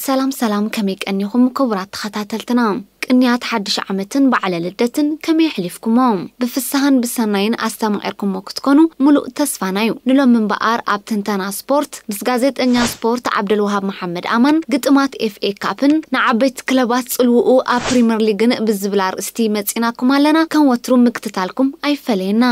ሰላም ሰላም፣ ከመይ ቀኒኹም ክቡራት ተኸታተልትና? ቅንያት ሓድሽ ዓመትን በዓለ ልደትን ከመይ ኣሕሊፍኩሞ? ብፍስሃን ብሰናይን ኣስተማቒርኩሞ ክትኮኑ ምሉእ ተስፋና እዩ። ንሎሚ እምበኣር ኣብ ትንተና ስፖርት ምስ ጋዜጠኛ ስፖርት ዓብደልወሃብ መሓመድ ኣማን፣ ግጥማት ኤፍኤ ካፕን ንዓበይቲ ክለባት ጽልውኡ ኣብ ፕሪምየር ሊግን ብዝብል ኣርእስቲ መጺናኩም ኣለና። ከም ወትሩ ምክትታልኩም ኣይፈለየና።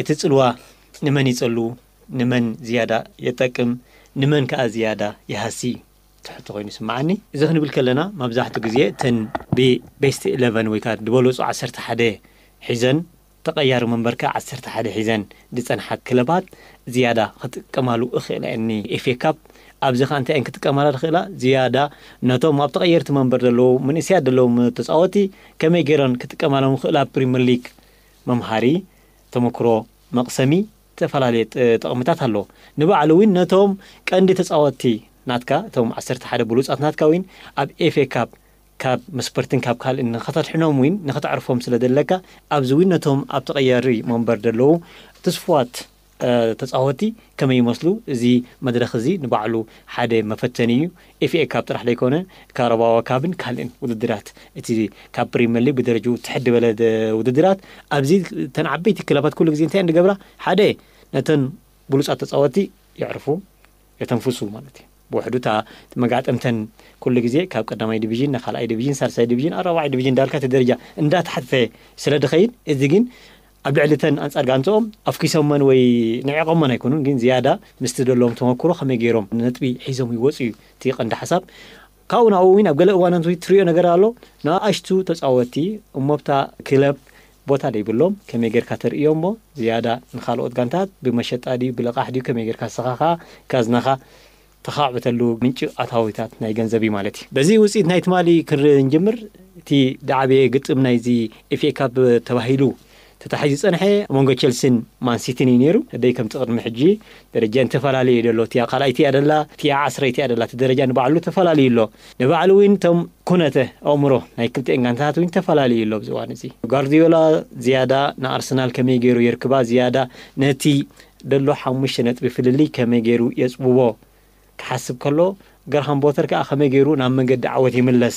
እቲ ጽልዋ ንመን ይጸሉ፣ ንመን ዝያዳ የጠቅም፣ ንመን ከኣ ዝያዳ ይሃሲ ትሕቶ ኮይኑ ይስምዓኒ። እዚ ክንብል ከለና መብዛሕትኡ ግዜ እተን ብቤስት ኢለቨን ወይ ከኣ ዝበለጹ ዓሰርተ ሓደ ሒዘን፣ ተቐያሪ መንበርከ ዓሰርተ ሓደ ሒዘን ዝጸንሓ ክለባት ዝያዳ ክጥቀማሉ እኽእላ እየን። ኤፍኤ ካፕ ኣብዚ ከኣ እንታይ እየን ክጥቀማላ ዝኽእላ? ዝያዳ ነቶም ኣብ ተቐየርቲ መንበር ዘለዉ መንእሰያት ዘለዉ ተጻወቲ ከመይ ገይረን ክጥቀማሎም ይኽእላ? ፕሪምየር ሊግ መምሃሪ፣ ተመክሮ መቕሰሚ፣ ዝተፈላለየ ጥ-፣ ጠቕምታት ኣለዎ። ንባዕሉ እውን ነቶም ቀንዲ ተጻወቲ ናትካ፣ እቶም ዓሰርተ ሓደ ብሉጻት ናትካ እውን ኣብ ኤፍኤ ካፕ ካብ መስፐርትን ካብ ካልእን ንኸተድሕኖም እውን ንኸተዕርፎም ስለ ዘለካ፣ ኣብዚ እውን ነቶም ኣብ ተቐያሪ መንበር ዘለዉ ትስፉዋት፣ እ፣ ተጻወቲ ከመይ ይመስሉ? እዚ መድረኽ እዚ ንባዕሉ ሓደ መፈተኒ እዩ። ኤፍኤ ካፕ ጥራሕ ዘይኮነ፣ ካራባኦ ካፕን ካልእን ውድድራት፣ እቲ ካብ ፕሪምየር ሊግ ብደረጅኡ ትሕት ዝበለ ደ-፣ ውድድራት፣ ኣብዚ እተን ዓበይቲ ክለባት ኩሉ ግዜ እንታይ እየን ዝገብራ? ሓደ፣ ነተን ብሉጻት ተጻወቲ የዕርፉ፣ የተንፍሱ ማለት እዩ። ብውሕዱ እታ መጋጠምተን ኩሉ ግዜ ካብ ቀዳማይ ዲቪዥን ንኻልኣይ ዲቪዥን፣ ሳልሳይ ዲቪዥን፣ ኣራብዓይ ዲቪዥን እንዳልካ እቲ ደረጃ እንዳተሓተተ ስለ ድኸይድ፣ እዚ ግን ኣብ ልዕሊ እተን ኣንጻር ጋንትኦም ኣፍኪሶመን ወይ ንዒቖመን ኣይኮኑን፣ ግን ዝያዳ ምስቲ ዘለዎም ተመክሮ ከመይ ገይሮም ነጥቢ ሒዞም ይወጹ እዩ እቲ ቀንዲ ሓሳብ። ካብኡ ናብኡ እውን ኣብ ገለ እዋናት እውን ትሪኦ ነገር ኣሎ። ንኣሽቱ ተጻወትቲ እሞ ኣብታ ክለብ ቦታ ዘይብሎም ከመይ ጌርካ ተርእዮ እሞ ዝያዳ ንኻልኦት ጋንታት ብመሸጣ ድዩ ብልቓሕ ድዩ ከመይ ጌርካ ንስኻ ኸኣ ካዝናኻ ተኻዕብተሉ ምንጪ ኣታዊታት ናይ ገንዘብ እዩ ማለት እዩ። በዚ ውጽኢት ናይ ትማሊ ክንርኢ እንጅምር። እቲ ዝዓበየ ግጥም ናይዚ ኤፍኤ ካፕ ተባሂሉ ተታሒዙ ዝጸንሐ ኣብ መንጎ ቸልሲን ማንሲቲን እዩ ነይሩ። ደይ ከምቲ ቅድሚ ሕጂ ደረጃ እንተፈላለየ እዩ ዘሎ። እቲኣ ካልኣይቲ እያ ደላ፣ እቲኣ ዓስረይቲ እያ ደላ። እቲ ደረጃ ንባዕሉ ተፈላለዩ ኣሎ። ንባዕሉ እውን እቶም ኩነተ ኣእምሮ ናይ ክልቲኤን ጋንታታት እውን ተፈላለዩ ኣሎ ኣብዚ እዋን እዚ። ጓርዲዮላ ዝያዳ ንኣርሰናል ከመይ ገይሩ የርክባ፣ ዝያዳ ነቲ ደሎ ሓሙሽተ ነጥቢ ፍልልይ ከመይ ገይሩ የጽብቦ ክሓስብ ከሎ፣ ግርሃም ቦተር ከኣ ከመይ ገይሩ ናብ መንገዲ ዓወት ይምለስ፣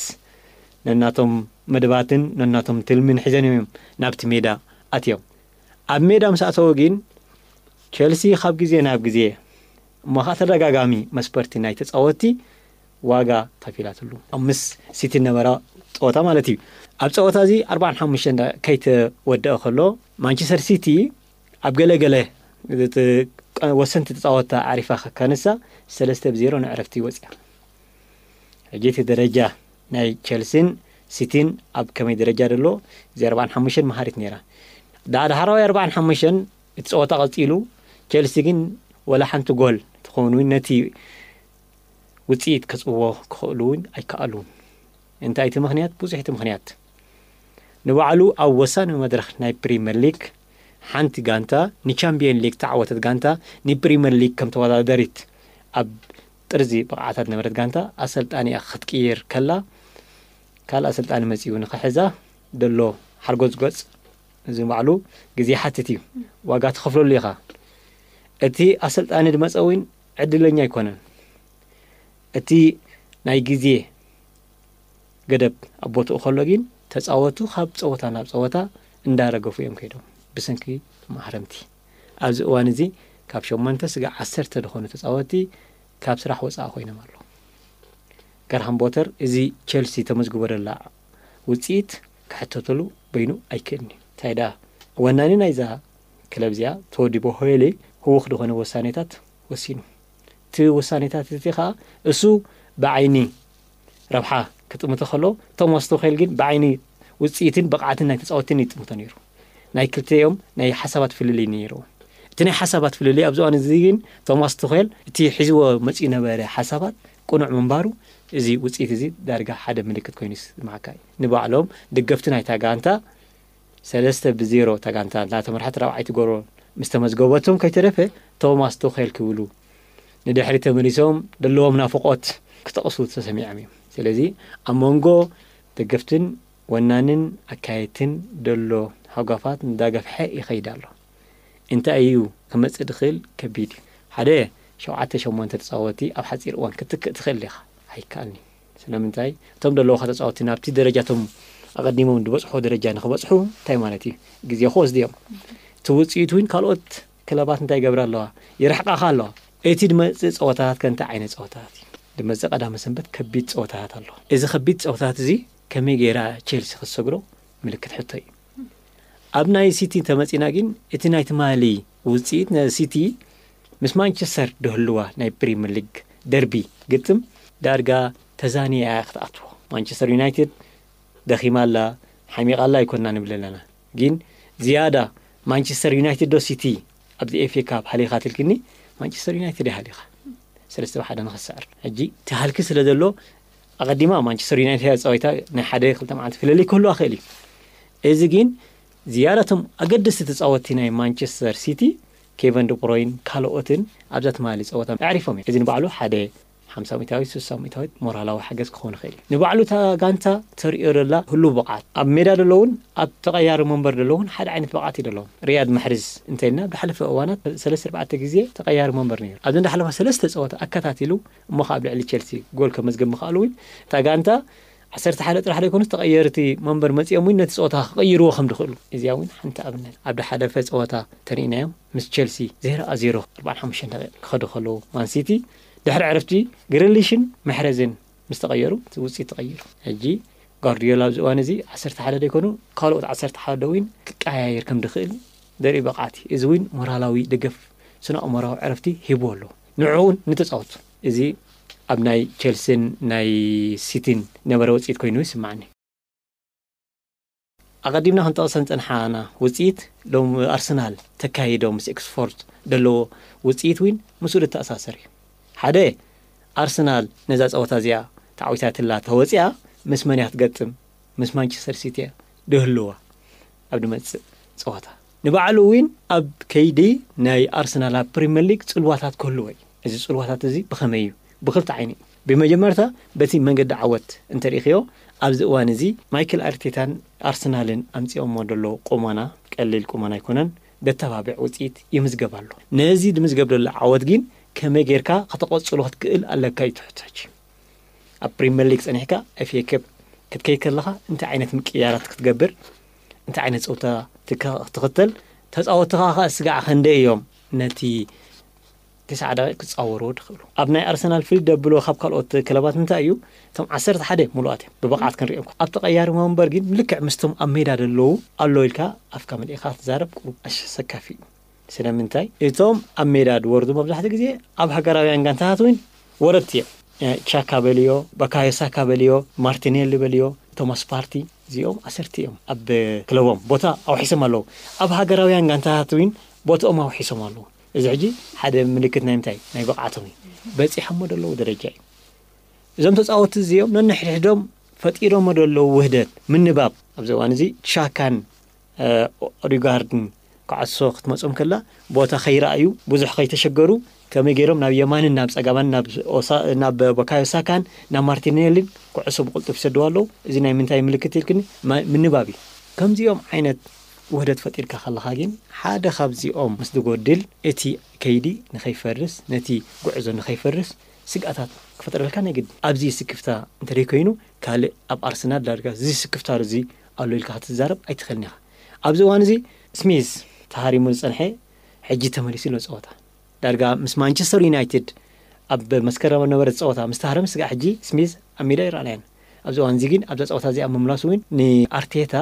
ነናቶም መደባትን ነናቶም ትልምን ሒዘን እዮም ናብቲ ሜዳ ኣትዮም። ኣብ ሜዳ ምስ ኣተወ ግን ቸልሲ ካብ ግዜ ናብ ግዜ እሞ ኸኣ ተደጋጋሚ መስፈርቲ ናይ ተጻወትቲ ዋጋ ከፊላትሉ። ኣብ ምስ ሲቲ ነበራ ጸወታ ማለት እዩ። ኣብ ጸወታ እዚ ኣርባዓን ሓሙሽተን ደቂቕ ከይተወደአ ከሎ ማንቸስተር ሲቲ ኣብ ገለ ገለ እቲ ወሰንቲ ተጻወትታ ዓሪፋ ከካንሳ ሰለስተ ብዜሮ ንዕረፍቲ ወጽያ። ሕጂ እቲ ደረጃ ናይ ቸልሲን ሲቲን ኣብ ከመይ ደረጃ ደሎ? እዚ ኣርባዓን ሓሙሽተን መሃሪት ነይራ። ዳ-፣ ዳሕራዋይ ኣርባዓን ሓሙሽተን እቲ ጸወታ ቀጺሉ፣ ቸልሲ ግን ወላ ሓንቲ ጎል ትኸውን እውን ነቲ ውጽኢት ከጽብዎ ክኽእሉ እውን ኣይከኣሉን። እንታይ እቲ ምኽንያት? ብዙሕ እቲ ምኽንያት። ንባዕሉ ኣብ ወሳኒ መድረኽ ናይ ፕሪምየር ሊግ ሓንቲ ጋንታ፣ ንቻምፒየን ሊግ ተዓወተት ጋንታ፣ ንፕሪምየር ሊግ ከም ተወዳደሪት ኣብ ጥርዚ ብቕዓታት ነበረት ጋንታ፣ ኣሰልጣኒኣ ክትቅይር ከላ፣ ካልእ ኣሰልጣኒ መጺኡ ንኽሕዛ ደሎ ሓርጎጽጎጽ፣ እዚ ባዕሉ ግዜ ይሓትት እዩ። ዋጋ ትኸፍለሉ ኢኻ። እቲ ኣሰልጣኒ ዝመጸ እውን ዕድለኛ ኣይኮነን። እቲ ናይ ግዜ ገደብ ኣብ ቦትኡ ከሎ ግን፣ ተጻወቱ ካብ ጸወታ ናብ ጸወታ እንዳረገፉ እዮም ከይዶም፣ ብሰንኪ ማህረምቲ። ኣብዚ እዋን እዚ ካብ ሸሞንተ ስጋዕ ዓሰርተ ዝኾኑ ተጻወትቲ ካብ ስራሕ ወጻኢ ኮይኖም ኣለዉ። ገርሃም ቦተር እዚ ቸልሲ ተመዝግቦ ደላ ውጽኢት ክሕተተሉ በይኑ ኣይክእልን እዩ። እንታይ ደኣ፣ ወናኒ ናይዛ ክለብ እዚኣ ተወዲቦ ሆይሌ ህዉኽ ዝኾነ ወሳኔታት ወሲኑ። እቲ ውሳኔታት እቲ ኸኣ እሱ ብዓይኒ ረብሓ ክጥምቶ ከሎ፣ ቶማስ ቱኼል ግን ብዓይኒ ውጽኢትን ብቕዓትን ናይ ተጻወትትን ይጥምቶ ነይሩ። ናይ ክልቲኦም ናይ ሓሳባት ፍልልይ ነይርዎ። እቲ ናይ ሓሳባት ፍልልይ ኣብዚ እዋን እዚ ግን ቶማስ ቱኼል እቲ ሒዝዎ መጺኡ ነበረ ሓሳባት ቅኑዕ ምንባሩ፣ እዚ ውጽኢት እዚ ዳርጋ ሓደ ምልክት ኮይኑ ይስምዓካ እዩ። ንባዕሎም ደገፍቲ ናይታ ጋንታ ሰለስተ ብዜሮ እታ ጋንታ እናተመርሐት ራብዓይቲ ጎል ምስ ተመዝገበቶም ከይተረፈ ቶማስ ቱኼል ክብሉ ንድሕሪ ተመሊሶም ደለዎም ናፍቖት ክጠቕሱ ተሰሚዖም እዮም። ስለዚ ኣብ መንጎ ደገፍትን ወናንን ኣካየድትን ደሎ ሃጓፋት እንዳገፍሐ ይኸይድ ኣሎ። እንታይ እዩ ክመጽእ ድኽእል? ከቢድ እዩ። ሓደ ሸውዓተ ሸሞንተ ተጻወቲ ኣብ ሓጺር እዋን ክትክእ ትኽእል ዲኻ? ኣይከኣልኒ። ስለምንታይ? እቶም ዘለውኻ ተጻወቲ ናብቲ ደረጃ፣ እቶም ኣቐዲሞም ዝበጽሑ ደረጃ ንኽበጽሑ እንታይ ማለት እዩ? ግዜ ክወስዱ እዮም። እቲ ውጽኢት እውን ካልኦት ክለባት እንታይ ይገብራ ኣለዋ? ይርሕቃኻ ኣለዋ። እቲ ድመጽእ ጸወታታት ከ እንታይ ዓይነት ጸወታታት እዩ? ድመጽእ ቀዳመ ሰንበት ከቢድ ጸወታታት ኣለዋ። እዚ ከቢድ ጸወታታት እዚ ከመይ ገይራ ቼልሲ ክትሰግሮ ምልክት ሕቶ እዩ። ኣብ ናይ ሲቲ ተመጺና ግን እቲ ናይ ትማሊ ውጽኢት፣ ነ-፣ ሲቲ ምስ ማንቸስተር ድህልዋ ናይ ፕሪምየር ሊግ ደርቢ ግጥም ዳርጋ ተዛንያ እያ ክትኣትዎ። ማንቸስተር ዩናይትድ ደኺማ ኣላ፣ ሓሚቓ ኣላ ኣይኮንና ንብል ኣለና። ግን ዝያዳ ማንቸስተር ዩናይትድ ዶ ሲቲ ኣብዚ ኤፍ ኤ ካፕ ሃሊኻ ትልክኒ? ማንቸስተር ዩናይትድ እያ ሃሊኻ። ሰለስተ ብ ሓደ ንኽስዕር። ሕጂ እቲ ሃልኪ ስለ ዘሎ ኣቐዲማ ማንቸስተር ዩናይትድ እያ ጸወታ ናይ ሓደ ክልተ መዓልቲ ፍልልይ ክህልዋ ክእል እዩ። እዚ ግን ዝያዳ እቶም ኣገደስቲ ተጻወትቲ ናይ ማንቸስተር ሲቲ፣ ኬቨን ዲ ብሮይን ካልኦትን ኣብዛ ትማሊ ጸወታ ኣዕሪፎም እዮም። እዚ ንባዕሉ ሓደ ሓምሳ ሚእታዊት፣ ስሳ ሚእታዊት ሞራላዊ ሓገዝ ክኸውን ይኽእል እዩ። ንባዕሉ እታ ጋንታ ተርእዮ ዘላ ህሉው ብቕዓት፣ ኣብ ሜዳ ዘለውን ኣብ ተቐያሪ መንበር ዘለውን ሓደ ዓይነት ብቕዓት እዩ ዘለዎም። ሪያድ ማሕሪዝ እንተልና ብሓለፈ እዋናት ሰለስተ ኣርባዕተ ግዜ ተቐያሪ መንበር ነይሩ። ኣብዚ እንዳሓለፋ ሰለስተ ጸወታ ኣከታቲሉ እሞ ከኣ ኣብ ልዕሊ ቸልሲ ጎል ከመዝግብ ምኽኣሉ እውን እታ ጋንታ ዓሰርተ ሓደ ጥራሕ ዘይኮኑስ ተቐየርቲ መንበር መጺኦም እውን ነቲ ጸወታ ክቕይርዎ ከም ዝኽእሉ፣ እዚኣ እውን ሓንቲ ኣብነት። ኣብ ዝሓለፈ ጸወታ ተሪኢናዮም ምስ ቸልሲ ዜሮ ዜሮ ኣርባዓን ሓሙሽተን ደቂቕ ክኸዱ ከለዉ ማንሲቲ ድሕሪ ዕረፍቲ ግሪሊሽን መሕረዝን ምስ ተቐየሩ እቲ ውጽኢት ተቐይሩ። ሕጂ ጋርዲዮላ ኣብዚ እዋን እዚ ዓሰርተ ሓደ ዘይኮኑ ካልኦት ዓሰርተ ሓደ እውን ክቀያየር ከም ዝኽእል ዘርኢ ብቕዓት እዩ። እዚ እውን ሞራላዊ ደገፍ ስነ ኣእምሮኣዊ ዕረፍቲ ሂብዎ ኣሎ። ንዕኡን ንተጻወቱ። እዚ ኣብ ናይ ቸልሲን ናይ ሲቲን ነበረ ውጽኢት ኮይኑ ይስምዓኒ። ኣቐዲምና ክንጠቕሰን ጸንሓና ውጽኢት ሎም ኣርሰናል ተካይዶ ምስ ኤክስፎርድ ዘለዎ ውጽኢት እውን ምስኡ ዝተኣሳሰር እዩ። ሓደ ኣርሰናል ነዛ ጸወታ እዚኣ ተዓዊታትላ ተወጺኣ ምስ መን እያ ትገጥም? ምስ ማንቸስተር ሲቲ እያ ድህልዋ ኣብ ድመጽእ ጸወታ። ንባዕሉ እውን ኣብ ከይዲ ናይ ኣርሰናል ኣብ ፕሪምየር ሊግ ጽልዋታት ክህልዎ እዩ። እዚ ጽልዋታት እዚ ብኸመይ እዩ? ብኽልተ ዓይኒ እዩ። ብመጀመርታ በቲ መንገዲ ዓወት እንተሪእኽዮ ኣብዚ እዋን እዚ ማይክል ኣርቴታን ኣርሰናልን ኣምጺኦሞ ዘሎ ቁመና ቀሊል ቁመና ኣይኮነን። ደተባብዕ ውጽኢት ይምዝገብ ኣሎ። ነዚ ድምዝገብ ዘሎ ዓወት ግን ከመይ ጌርካ ከተቐጽሎ ክትክእል ኣለካ እዩ ትሕቶ ሕጂ። ኣብ ፕሪምየር ሊግ ጸኒሕካ ኤፍ ኤ ከፕ ክትከይድ ከለኻ እንታይ ዓይነት ምቅያራት ክትገብር፣ እንታይ ዓይነት ጸውታ ትከ-፣ ክትኽተል፣ ተጻወትኻ ከ ስጋዕ ክንደይ እዮም ነቲ ተስዓ ደቂቕ ክጻወርዎ ዝኽእሉ? ኣብ ናይ ኣርሰናል ፍልይ ደብሎ ካብ ካልኦት ክለባት እንታይ እዩ? እቶም ዓሰርተ ሓደ ሙሉኣት እዮም ብብቕዓት ክንሪኦም። ኣብ ተቐያሪ ወንበር ግን ልክዕ ምስቶም ኣብ ሜዳ ዘለዉ ኣሎ ኢልካ ኣፍካ መሊእኻ ክትዛረብ ቁሩብ ኣሰካፊ እዩ። ስለምንታይ? እቶም ኣብ ሜዳ ዝወርዱ መብዛሕትኡ ግዜ ኣብ ሃገራውያን ጋንታታት እውን ወረድቲ እዮም። እ፣ ቻካ በልዮ፣ ባካዮ ሳካ በልዮ፣ ማርቲኔሊ በልዮ፣ ቶማስ ፓርቲ፣ እዚኦም ኣሰርቲ እዮም። ኣብ ክለቦም ቦታ ኣውሒሶም ኣለዉ። ኣብ ሃገራውያን ጋንታታት እውን ቦታኦም ኣውሒሶም ኣለዉ። እዚ ሕጂ ሓደ ምልክት ናይ ምንታይ? ናይ ብቕዓቶም እዩ። በጺሖሞ ዘለዉ ደረጃ እዩ። እዞም ተጻወትቲ እዚኦም ነንሕድሕዶም ፈጢሮሞ ዘለዉ ውህደት፣ ምንባብ፣ ኣብዚ እዋን እዚ ቻካን፣ እ፣ ኦዲጋርድን ክዓሶ ክትመጾም ከላ፣ ቦታ ከይረኣዩ፣ ብዙሕ ከይተሸገሩ፣ ከመይ ገይሮም ናብ የማንን ናብ ጸጋማን፣ ናብ ኦሳ-፣ ናብ በካዮ ሳካን ናብ ማርቲኔሊን ኩዕሶ ብቕልጡፍ ይሰድዋ ኣለዉ። እዚ ናይ ምንታይ ምልክት ኢልክኒ? ማ-፣ ምንባብ እዩ። ከምዚኦም ዓይነት ውህደት ፈጢርካ ከለኻ ግን፣ ሓደ ካብዚኦም ምስ ዝጎድል፣ እቲ ከይዲ ንኸይፈርስ፣ ነቲ ጉዕዞ ንኸይፈርስ ስግኣታት ክፈጥረልካ ናይ ግድን። ኣብዚ ስክፍታ እንተደይ ኮይኑ፣ ካልእ ኣብ ኣርሰናል ዳርጋ እዚ ስክፍታ እዚ ኣሎ ኢልካ ክትዛረብ ኣይትኽእልን ኢኻ። ኣብዚ እዋን እዚ ስሚዝ ተሃሪሙ ዝጸንሐ፣ ሕጂ ተመሊሱ ኣሎ ጸወታ። ዳርጋ ምስ ማንቸስተር ዩናይትድ ኣብ መስከረም ዝነበረ ጸወታ ምስ ተሃረመ ስጋዕ ሕጂ ስሚዝ ኣብ ሜዳ ይረኣናየን። ኣብዚ እዋን እዚ ግን ኣብዛ ጸወታ እዚኣ ምምላሱ እውን ንኣርቴታ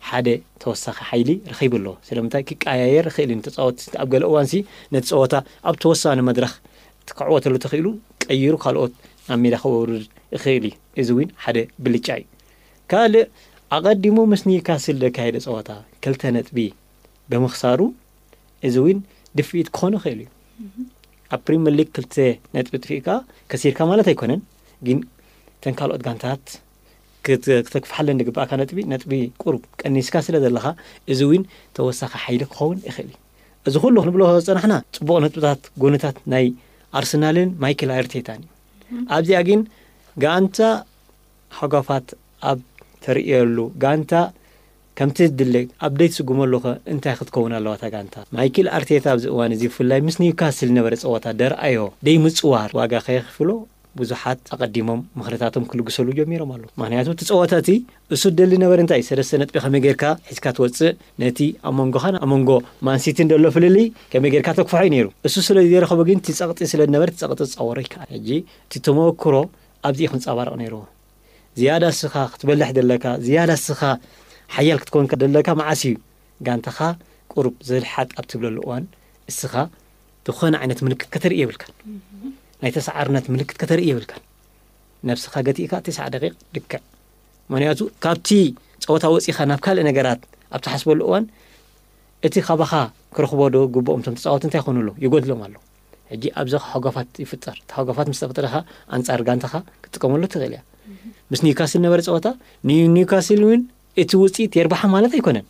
ሓደ ተወሳኺ ሓይሊ ረኺቡ ኣሎ። ስለምንታይ ክቀያየር ይኽእል እዩ። ተጻወትቲ ኣብ ገለ እዋንሲ ነቲ ጸወታ ኣብ ተወሳኒ መድረኽ ክዕወተሉ ተኽኢሉ ቀይሩ ካልኦት ናብ ሜዳ ከወርድ ይኽእል እዩ። እዚ እውን ሓደ ብልጫ እዩ። ካልእ ኣቐዲሙ ምስ ኒውካስል ዘካየደ ጸወታ ክልተ ነጥቢ ብምኽሳሩ እዚ እውን ድፍኢት ክኾን ይኽእል እዩ። ኣብ ፕሪምየር ሊግ ክልተ ነጥቢ ጥፊእካ ከሲርካ ማለት ኣይኮነን፣ ግን እተን ካልኦት ጋንታት ክት-፣ ክተክፍሓለን ዝግባእካ ነጥቢ፣ ነጥቢ ቁሩብ ቀኒስካ ስለ ዘለኻ፣ እዚ እውን ተወሳኺ ሓይሊ ክኸውን ይኽእል እዩ። እዚ ኩሉ ክንብሎ ዝጸናሕና፣ ጽቡቕ ነጥብታት፣ ጎንታት ናይ ኣርሰናልን ማይክል ኣርቴታን እዩ። ኣብዚኣ ግን ጋንታ ሃጓፋት ኣብ ተርእየሉ፣ ጋንታ ከምቲ ድለ ኣብደይት ስጉመሉ ኸ እንታይ ክትከውን ኣለዋ እታ ጋንታ? ማይክል ኣርቴታ ኣብዚ እዋን እዚ ብፍላይ ምስ ኒውካስል ነበረ ጸወታ ደርኣዮ ደይ ምጽዋር ዋጋ ከየኽፍሎ ብዙሓት ኣቐዲሞም ምኽርታቶም ክልግሰሉ ጀሚሮም ኣለዉ። ምኽንያቱ እቲ ጸወታ እቲ እሱ ደሊ ነበረ እንታይ ሰለስተ ነጥቢ ከመይ ጌርካ ሒዝካ ትወጽእ፣ ነቲ ኣብ መንጎኻን ኣብ መንጎ ማንሲቲን ደሎ ፍልልይ ከመይ ጌርካ ተክፍሖ እዩ ነይሩ። እሱ ስለ ዘይረኸቦ ግን እቲ ጸቕጢ ስለ ነበረ እቲ ጸቕጢ ዝጻወሮ ይከኣል። ሕጂ እቲ ተመክሮ ኣብዚ እዩ ክንጻባረቕ ነይርዎ። ዝያዳ እስኻ ክትበልሕ ደለካ፣ ዝያዳ እስኻ ሓያል ክትኮን ደለካ መዓስ እዩ? ጋንታኻ ቁሩብ ዘልሓጥ ኣብ ትብለሉ እዋን እስኻ ዝኾነ ዓይነት ምልክት ከተርኢ የብልካን። ናይ ተሰዓርነት ምልክት ከተርኢ የብልካን። ነብስኻ ገቲእካ ትስዓ ደቂቕ ድክዕ። ምኽንያቱ ካብቲ ጸወታ ወጺኻ ናብ ካልእ ነገራት ኣብ ትሓስበሉ እዋን እቲ ካባኻ ክረኽቦ ዶ ግብኦም እቶም ተጻወቲ እንታይ ይኾኑ ኣሎ? ይጎድሎም ኣሎ። ሕጂ ኣብዚ ሓጓፋት ይፍጠር። እቲ ሓጓፋት ምስ ተፈጠረኻ ኣንጻር ጋንታኻ ክትጥቀመሉ ትኽእል እያ። ምስ ኒውካስል ነበረ ጸወታ፣ ኒ-፣ ኒውካስል እውን እቲ ውጽኢት የርብሓ ማለት ኣይኮነን።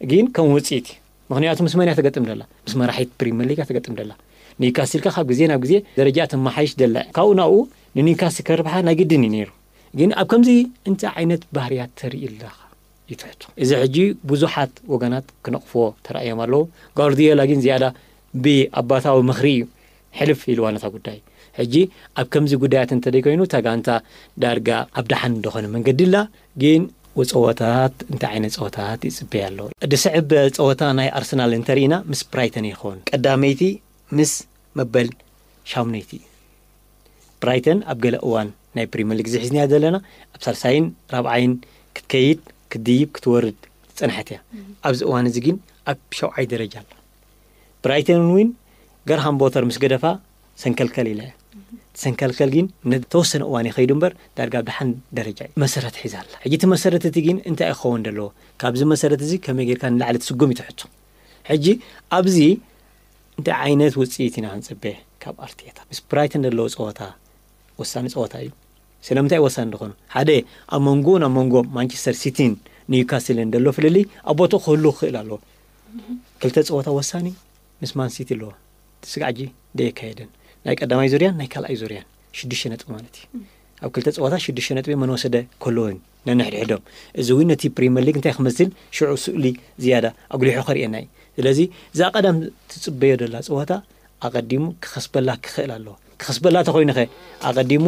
ግን ከም ውጽኢት እዩ። ምኽንያቱ ምስ መን እያ ትገጥም ደላ? ምስ መራሒት ፕሪምየር ሊግ እያ ትገጥም ደላ። ኒውካስል ከ ካብ ግዜ ናብ ግዜ ደረጃ ትመሓይሽ ደላ። ካብኡ ናብኡ ንኒውካስል ከርብሓ ናይ ግድን እዩ ነይሩ። ግን ኣብ ከምዚ እንታይ ዓይነት ባህርያት ተርኢ ኣለኻ? ይትሕቱ። እዚ ሕጂ ብዙሓት ወገናት ክነቕፍዎ ተራእዮም ኣለዉ። ጋርዲዮላ ግን ዝያዳ ብኣባታዊ ምኽሪ እዩ ሕልፍ ኢልዋ ነታ ጉዳይ። ሕጂ ኣብ ከምዚ ጉዳያት እንተደይኮይኑ እታ ጋንታ ዳርጋ ኣብ ደሓን እንደኾነ መንገዲ ኣላ። ግን ጸወታት እንታይ ዓይነት ጸወታት ይጽበያ ኣሎ? ድስዕብ ጸወታ ናይ ኣርሰናል እንተርኢና ምስ ብራይተን ይኸውን። ቀዳመይቲ ምስ መበል ሻምነይቲ። ብራይተን ኣብ ገለ እዋን ናይ ፕሪምየር ሊግ ዝሒዝናያ ዘለና ኣብ ሳልሳይን ራብዓይን ክትከይድ ክትድይብ ክትወርድ ዝጸንሐት እያ። ኣብዚ እዋን እዚ ግን ኣብ ሸውዓይ ደረጃ ኣላ። ብራይተን እውን ገርሃም ቦተር ምስ ገደፋ ሰንከልከል ኢላ እያ። ሰንከልከል ግን ንተወሰነ እዋን ይኸይዱ እምበር ዳርጋ ኣብ ደሓን ደረጃ እዩ መሰረት ሒዛ ኣላ። ሕጂ እቲ መሰረት እቲ ግን እንታይ ክኸውን ዘለዎ? ካብዚ መሰረት እዚ ከመይ ጌርካ ንላዕሊ ትስጉም እዩ ትሕቶ። ሕጂ ኣብዚ እንታይ ዓይነት ውጽኢት ኢና ክንጽበ ካብ ኣርቴታ? ምስ ብራይተን ዘለዎ ጸወታ ወሳኒ ጸወታ እዩ። ስለምንታይ ወሳኒ ዝኾኑ? ሓደ ኣብ መንጎ ናብ መንጎ ማንቸስተር ሲቲን ኒውካስልን ዘሎ ፍልልይ ኣብ ቦታኡ ክህሉ ክኽእል ኣለዎ። ክልተ ጸወታ ወሳኒ ምስ ማን ሲቲ ኣለዎ። እቲ ስጋዕ ሕጂ ደየካየደን ናይ ቀዳማይ ዙርያን ናይ ካልኣይ ዙርያን ሽዱሽተ ነጥቢ ማለት እዩ። ኣብ ክልተ ጸወታ ሽዱሽተ ነጥቢ መን ወሰደ ከለውን ነንሕድሕዶም። እዚ እውን ነቲ ፕሪምየር ሊግ እንታይ ክመስል ሽዑ ስእሊ ዝያዳ ኣጉሊሑ ከርእየና እዩ። ስለዚ እዛ ቀዳም ትጽበዮ ደላ ጸወታ ኣቐዲሙ ክኸስበላ ክኽእል ኣለዎ። ክኸስበላ ተኾይኑኸ ኣቐዲሙ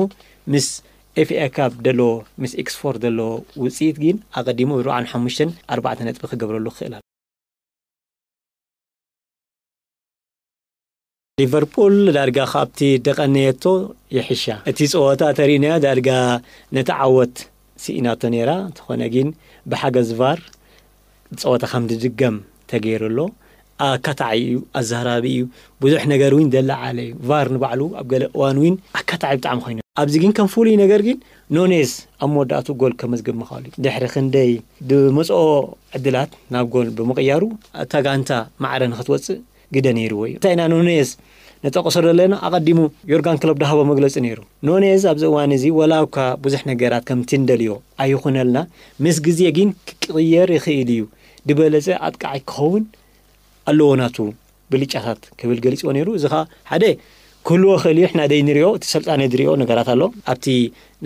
ምስ ኤፍኤ ካፕ ደሎ ምስ ኤክስፎር ደሎ ውጽኢት ግን ኣቐዲሙ ብርብዓን ሓሙሽተን ኣርባዕተ ነጥቢ ክገብረሉ ክኽእል ኣሎ። ሊቨርፑል ዳርጋ ካብቲ ደቐነየቶ ይሕሻ። እቲ ጸወታ ተሪእናዮ ዳርጋ ነቲ ዓወት ስኢናቶ ነይራ። እንተኾነ ግን ብሓገዝ ቫር ጸወታ ከም ዝድገም ተገይሩ ኣሎ። ኣካታዒ እዩ፣ ኣዛራቢ እዩ፣ ብዙሕ ነገር እውን ዘለዓለ እዩ። ቫር ንባዕሉ ኣብ ገለ እዋን እውን ኣካታዒ ብጣዕሚ ኮይኑ። ኣብዚ ግን ከም ፍሉይ ነገር ግን ኖኔዝ ኣብ መወዳእቱ ጎል ከመዝግብ ምኽኣሉ እዩ። ድሕሪ ክንደይ ዝመጽኦ ዕድላት ናብ ጎል ብምቕያሩ እታ ጋንታ ማዕረ ንኽትወጽእ ግደ ነይርዎ እዩ። እንታይ ኢና ኖኔዝ ነጠቕሶ ዘለና? ኣቐዲሙ ዮርጋን ክሎፕ ዝሃቦ መግለጺ ነይሩ። ኖኔዝ ኣብዚ እዋን እዚ ወላ እኳ ብዙሕ ነገራት ከምቲ እንደልዮ ኣይኹነልና፣ ምስ ግዜ ግን ክቅየር ይኽእል እዩ፣ ዝበለጸ ኣጥቃዓይ ክኸውን ኣለዎ ናቱ ብልጫታት ክብል ገሊጽዎ ነይሩ። እዚ ኸኣ ሓደ ክህልዎ ክእል እዩ፣ ሕና ደይ ንሪኦ፣ እቲ ሰልጣነ ዝሪኦ ነገራት ኣሎ። ኣብቲ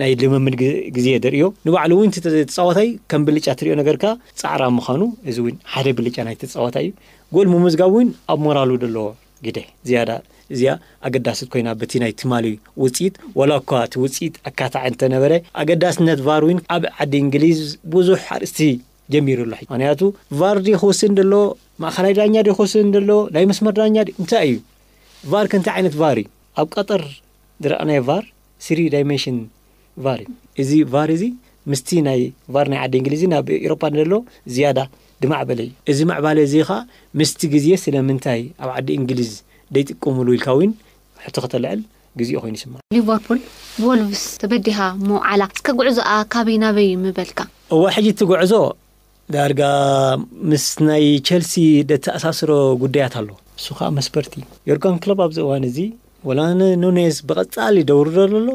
ናይ ልምምድ ግ-፣ ግዜ ደርእዮ ንባዕሉ እውን እቲ ተጻዋታይ ከም ብልጫ ትሪኦ ነገርካ ጻዕራ ምዃኑ፣ እዚ እውን ሓደ ብልጫ ናይ ተጻዋታይ እዩ። ጎል ምምዝጋብ እውን ኣብ ሞራሉ ደሎ ግደ ዝያዳ እዚኣ ኣገዳሲት ኮይና በቲ ናይ ትማሊ ውጽኢት፣ ወላ እኳ እቲ ውጽኢት ኣካታዒ እንተነበረ፣ ኣገዳስነት ቫር እውን ኣብ ዓዲ እንግሊዝ ብዙሕ ኣርእስቲ ጀሚሩ ኣሎ። ምኽንያቱ ቫር ድዩ ክውስን ደሎ፣ ማእኸላይ ዳኛ ድዩ ክውስን ደሎ፣ ናይ መስመር ዳኛ ድዩ፣ እንታይ እዩ? ቫር ከ እንታይ ዓይነት ቫር እዩ? ኣብ ቀጠር ዝረኣናዮ ቫር ስሪ ዳይሜንሽን ቫር እዩ። እዚ ቫር እዚ ምስቲ ናይ ቫር ናይ ዓዲ እንግሊዝ ናብ ኤሮፓ ደሎ ዝያዳ ዝማዕበለ እዩ። እዚ ምዕባለ እዚ ኸኣ ምስቲ ግዜ ስለምንታይ ኣብ ዓዲ እንግሊዝ ደይጥቀምሉ ኢልካ እውን ሕቶ ከተልዕል ግዜኡ ኮይኑ ይስማዕ። ሊቨርፑል ብወልቭስ ተበዲሃ ምውዓላ፣ እስከ ጉዕዞኣ ካበይ ናበይ እዩ ምበልካ? እወ፣ ሕጂ እቲ ጉዕዞ ዳርጋ ምስ ናይ ቸልሲ ደተኣሳስሮ ጉዳያት ኣሎ። እሱ ኸኣ መስበርቲ እዩ። ዮርጋን ክሎፕ ኣብዚ እዋን እዚ ወላ ን-፣ ኑኔዝ ብቐጻሊ ደውርዶ ዘሎ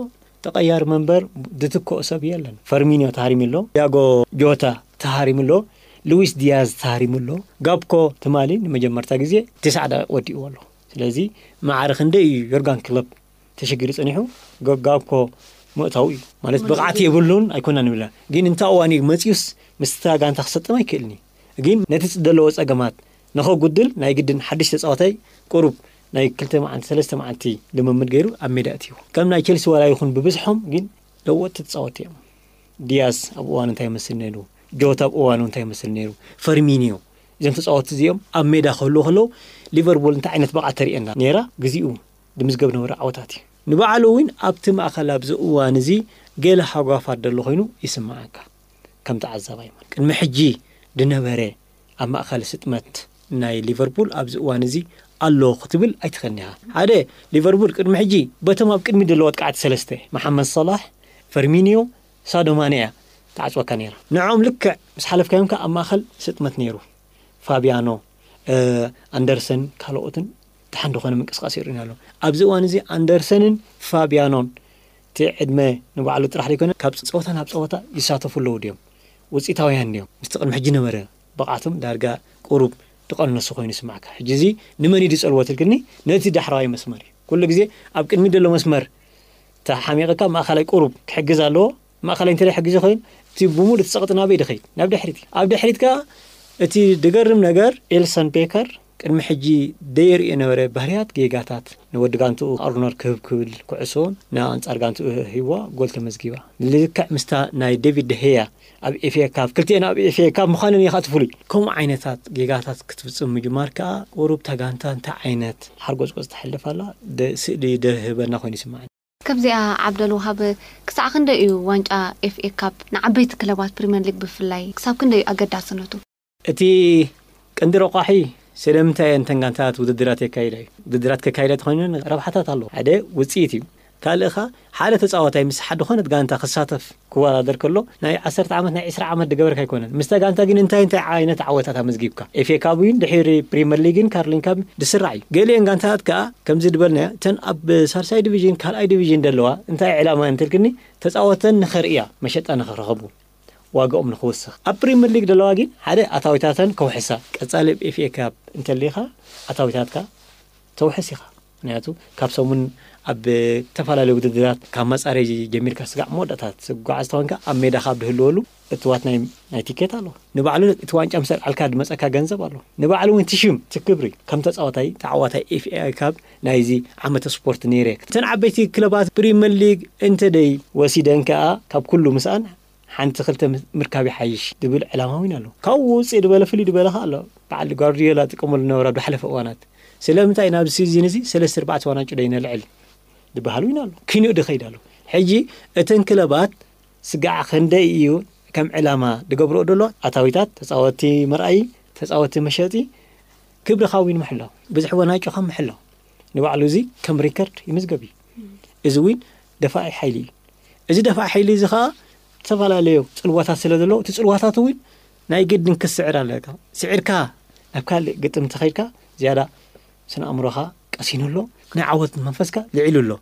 ተቐያሪ መንበር ዝትክኦ ሰብ የለን። ፈርሚኒዮ ተሃሪሙ ኣሎ፣ ዲያጎ ጆታ ተሃሪሙ ኣሎ፣ ሉዊስ ዲያዝ ተሃሪሙ ኣሎ። ጋብኮ ትማሊ ንመጀመርታ ግዜ ትስዓ ደቂቕ ወዲእዎ ኣሎ። ስለዚ ማዕረ ክንደይ እዩ ዮርጋን ክሎፕ ተሸጊሩ ጸኒሑ? ጋ-፣ ጋብኮ ምእታው እዩ። ማለት ብቕዓት የብሉን ኣይኮና ንብላ። ግን እንታ እዋን እዩ መጺኡስ ምስታ ጋንታ ክሰጥም ኣይክእልን እዩ። ግን ነቲ ዘለዎ ጸገማት ንኸጉድል ናይ ግድን ሓድሽ ተጻዋታይ ቁሩብ ናይ ክልተ መዓልቲ ሰለስተ መዓልቲ ልምምድ ገይሩ ኣብ ሜዳ እትይዎ። ከም ናይ ቸልሲ ዋላ ይኹን ብብዝሖም ግን ለወጥቲ ተጻወትቲ እዮም። ዲያስ ኣብ እዋኑ እንታይ ይመስል ነይሩ? ጆታ ኣብ እዋኑ እንታይ ይመስል ነይሩ? ፈርሚኒዮ፣ እዞም ተጻወትቲ እዚኦም ኣብ ሜዳ ክህልዉ ከለዉ ሊቨርፑል እንታይ ዓይነት ብቕዓት ተርእየና ነይራ? ግዚኡ ድምዝገብ ነበረ ዓወታት እዩ። ንባዕሉ እውን ኣብቲ ማእኸል ኣብዚ እዋን እዚ ገለ ሃጓፋት ደሎ ኮይኑ ይስምዓካ። ከም ተዓዛባይ ማለት ቅድሚ ሕጂ ድነበረ ኣብ ማእኸል ስጥመት ናይ ሊቨርፑል ኣብዚ እዋን እዚ ኣሎ ክትብል ኣይትኸንያ። ሓደ ሊቨርፑል ቅድሚ ሕጂ በቶም ኣብ ቅድሚ ዘለዎ ኣጥቃዕቲ ሰለስተ መሓመድ ሰላሕ፣ ፈርሚኒዮ፣ ሳዶ ማኔ እያ ትዓጽወካ ነይራ። ንዕኦም ልክዕ ምስ ሓለፍካዮም ከኣ ኣብ ማእኸል ስጥመት ነይሩ። ፋቢያኖ፣ ኣንደርሰን ካልኦትን ደሓን ዝኾነ ምንቅስቃስ ይርእዩና ኣለዉ። ኣብዚ እዋን እዚ ኣንደርሰንን ፋቢያኖን እቲ ዕድመ ንባዕሉ ጥራሕ ዘይኮነ ካብ ጸወታ ናብ ጸወታ ይሳተፉ ኣለዉ ድዮም? ውጽኢታውያን ድዮም? ምስቲ ቅድሚ ሕጂ ነበረ ብቕዓቶም ዳርጋ ቁሩብ ዝቐነሱ ኮይኑ ይስማዕካ። ሕጂ እዚ ንመን እዩ ዝጸልዎ ትልክኒ? ነቲ ዳሕራዋይ መስመር እዩ። ኩሉ ግዜ ኣብ ቅድሚት ዘሎ መስመር ተሓሚቕካ ማእኸላይ ቁሩብ ክሕግዝ ኣለዎ። ማእኸላይ እንተ ዘይሕግዝ ኮይኑ እቲ ብሙሉ እቲ ጸቕጢ ናበይ ድኸይድ? ናብ ድሕሪት እዩ። ኣብ ድሕሪት ከኣ እቲ ድገርም ነገር ኤልሰን ቤከር ቅድሚ ሕጂ ደየርእዮ ነበረ ባህርያት ጌጋታት ንወዲ ጋንትኡ ኣርኖር ክህብ ክብል ኩዕሶን ንኣንጻር ጋንትኡ ሂዋ ጎል ተመዝጊባ። ልክዕ ምስታ ናይ ዴቪድ ደሄያ ኣብ ኤፍኤ ካፕ ክልቲኤን ኣብ ኤፍኤ ካፕ ምዃነን እየ ካትፍሉይ ከምኡ ዓይነታት ጌጋታት ክትፍጽም ምጅማር ከኣ ቁሩብ እታ ጋንታ እንታይ ዓይነት ሓርጎጽጎጽ ተሕልፍ ኣላ ደ- ስእሊ ደህበና ኮይኑ ይስምዓኒ። ከምዚኣ ዓብደል ውሃብ ክሳዕ ክንደይ እዩ ዋንጫ ኤፍኤ ካፕ ንዓበይቲ ክለባት ፕሪምየር ሊግ ብፍላይ ክሳብ ክንደይ እዩ ኣገዳስነቱ? እቲ ቀንዲ ረቋሒ ስለምንታይ እየን እተን ጋንታት ውድድራት የካይዳ እዩ። ውድድራት ከካይዳ ተኾይነን ረብሓታት ኣለዎ። ሓደ ውፅኢት እዩ። ካልእ ኸ ሓደ ተፃዋታይ ምስ ሓደ ዝኾነት ጋንታ ክሳተፍ ክወዳደር ከሎ ናይ ዓሰርተ ዓመት ናይ ዕስራ ዓመት ድገበርካ ኣይኮነን። ምስታ ጋንታ ግን እንታይ እንታይ ዓይነት ዓወታት ኣመዝጊብካ? ኤፍኤ ካፕ እውን ድሕሪ ፕሪመር ሊግን ካርሊን ካፕ ድስራዕ እዩ። ገሊአን ጋንታታት ከኣ ከምዚ ድበልናዮ እተን ኣብ ሳልሳይ ዲቪዥን ካልኣይ ዲቪዥን ደለዋ እንታይ ዕላማ እንተልክኒ ተፃወተን ንኸርእያ መሸጣ ንኽረኸቡ ዋጋኦም ንኽውስኽ ኣብ ፕሪምየር ሊግ ዘለዋ ግን ሓደ ኣታዊታተን ከውሕሳ ቀጻሊ ኣብ ኤፍኤ ካፕ እንተሊኻ ኣታዊታትካ ተውሕስ ኢኻ። ምክንያቱ ካብ ሰሙን ኣብ ዝተፈላለዩ ውድድራት ካብ መጻረይ ጀሚርካ ስጋዕ መወዳእታ ትጓዓዝ ተኾንካ ኣብ ሜዳኻ ኣብ ድህልወሉ እትዋት ናይ ናይ ቲኬት ኣሎ። ንባዕሉ እቲ ዋንጫ ምስ ኣልዓልካ ድመጸካ ገንዘብ ኣሎ። ንባዕሉ እውን ትሽም ትክብሪ ከም ተጻዋታይ ተዓዋታይ ኤፍኤ ካፕ ናይዚ ዓመተ ስፖርት ነይረ። እተን ዓበይቲ ክለባት ፕሪምየር ሊግ እንተ ደይ ወሲደን ከኣ ካብ ኩሉ ምስኣን ሓንቲ ክልተ ምርካብ ይሓይሽ ድብል ዕላማ እውን ኣሎ። ካብኡ ውፅእ ድበለ ፍልይ ድበለ ከ ኣሎ። በዓል ጓርዲዮላ ጥቀመሉ ነበረ ኣብ ዝሓለፈ እዋናት። ስለምንታይ ናብዚ ሲዝን እዚ ሰለስተ ኣርባዕተ ዋናጩ ደይ ነልዕል ድበሃል እውን ኣሎ። ክንኡ ድኸይድ ኣሎ። ሕጂ እተን ክለባት ስጋዕ ክንደይ እዩ ከም ዕላማ ድገብርኦ ደሎ ኣታዊታት ተፃወቲ መርኣይ ተፃወቲ መሸጢ ክብርኻ እውን ምሕላው ብዙሕ ዋናጩኻ ምሕላው ንባዕሉ እዚ ከም ሪከርድ ይምዝገብ እዩ። እዚ እውን ደፋኢ ሓይሊ እዩ። እዚ ደፋኢ ሓይሊ እዚ ኸዓ ዝተፈላለዩ ፅልዋታት ስለ ዘለዎ እቲ ፅልዋታት እውን ናይ ግድን ክትስዕር ኣለካ። ስዒርካ ናብ ካልእ ግጥም እንተኸይድካ ዝያዳ ስነ ኣእምሮኻ ቀሲኑ ኣሎ፣ ናይ ዓወት መንፈስካ ልዒሉ ኣሎ።